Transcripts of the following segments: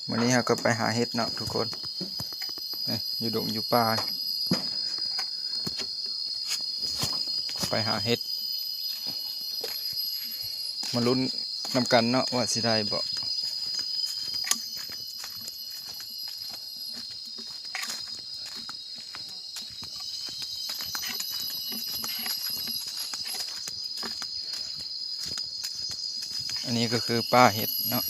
ມື້ນີ້ເຮົາກໍໄປຫາເຫັດເນາະທຸກຄົນ ນີ້ຢູ່ດົງຢູ່ປ່າ ໄປຫາເຫັດ ມາລຸ້ນນຳກັນເນາະວ່າຊິໄດ້ບໍ່. ອັນນີ້ກໍຄືປ່າເຫັດເນາະ.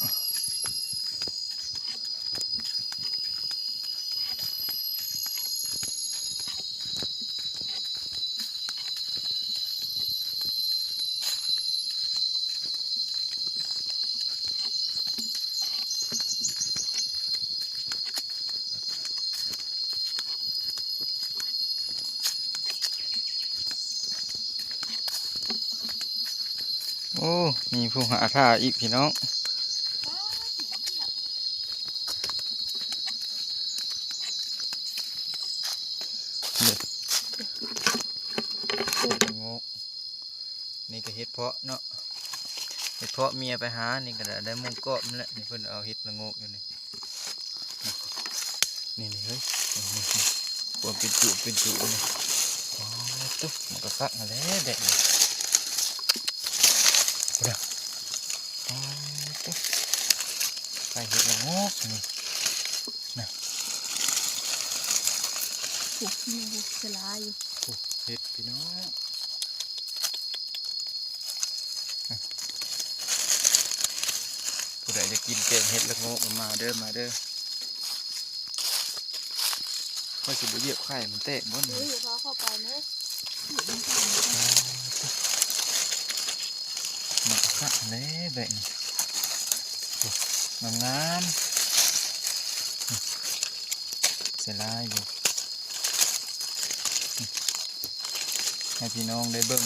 ໂອ້ ມີຜູ້ຫາຖ້າອີກພີ່ນ້ອງ. ນີ້ກໍເຫັດເຜາະເນາະ ເຫັດເຜາະເມຍໄປຫາ ນີ້ກໍໄດ້ ໄດ້ມຸ້ງກອບນີ້ແຫຼະ. ນີ້ເພິ່ນເອົາເຫັດລະໂງກຢູ່ນີ້ ນີ້ໆ ເຮີ້ຍ ນີ້ໆ ຄວາມເປັນຈຸເປັນຈຸນີ້. ອໍ ໂຕ ມັນກໍຄັກຫັ້ນແຫຼະແບບນີ້ ພຸ້ນນະ. ອໍ ໂຕ ໄປເຫັດລະໂງກນີ້ນະ ໂອ້ ມີເຫັດສະຫຼາຍຢູ່ ໂອ້ ເຫັດພີ່ນ້ອງ. ຜູ້ໃດຢາກກິນແກງເຫັດລະໂງກ ມາເດີ ມາເດີ. ຂ້ອຍຊິບໍ່ຢຽບໄຂ່ມັນແຕກບໍ່ນີ້. ເອີ ຢ່າພາເຂົ້າໄປເນາະ ມັນຄັກແຫຼະແບບນີ້ ງາມໆ ເສຍຫຼາຍຢູ່ ໃຫ້ພີ່ນ້ອງໄດ້ເບິ່ງ.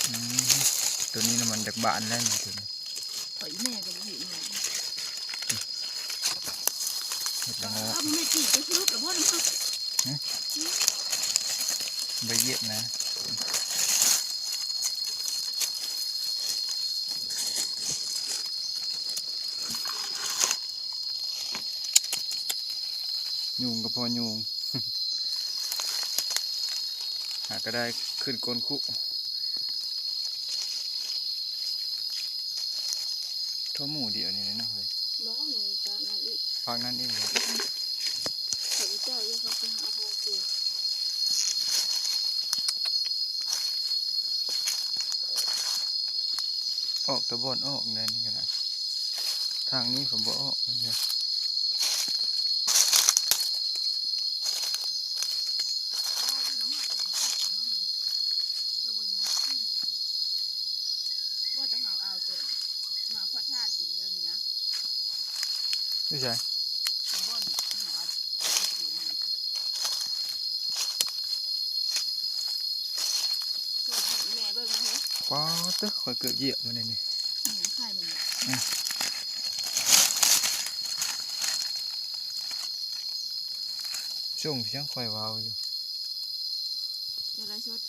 ອືມ ໂຕນີ້ນະມັນຢາກບານແລ້ວນີ້ ໂຕນີ້ ຂ້ອຍອີແມ່ກໍບໍ່ເຫັນວ່າ ເຫັດລະໂງກ ອ້າວ ບໍ່ແມ່ນຕີນກະຊຶກລະບໍ່ນີ້ ຫຶ ບໍ່ຢຽບນະ. ຍຸງກໍພໍຍຸງ ຫາກໍໄດ້ຂຶ້ນກົ້ນຄຸ ໂທ້ ໝູດຽວນີ້ເນາະເຮີ້ຍ. ບໍ່ ມີພາກນັ້ນອີກ ພາກນັ້ນອີກເຫາະ. ເຂົາເຈົ້າຢູ່ ເຂົາໄປຫາພາກເຈ ອອກແຕ່ບ່ອນອອກແນວນີ້ກໍໄດ້ ທາງນີ້ເຂົາບໍ່ອອກເດ້. ບໍ່ ແຕ່ເຮົາເອົາແຕ່ໝາກຂວດທາດກິນແລ້ວນີ້ນະ. ຢູ່ໃສ? ບ່ອນເຮົາເອົາໄປປູກໃໝ່ ໃຫ້ແມ່ເບິ່ງນະເຮີ້ຍ. ປາດເຕີ ຂ້ອຍເກືອບຢຽບມັນນີ້ ນີ້ ນີ້ໄຂ່ມັນນີ້. ອືມ ຊ່ວງທີ່ຍັງຂ້ອຍເວົ້າຢູ່ ຈະໄລສົດ.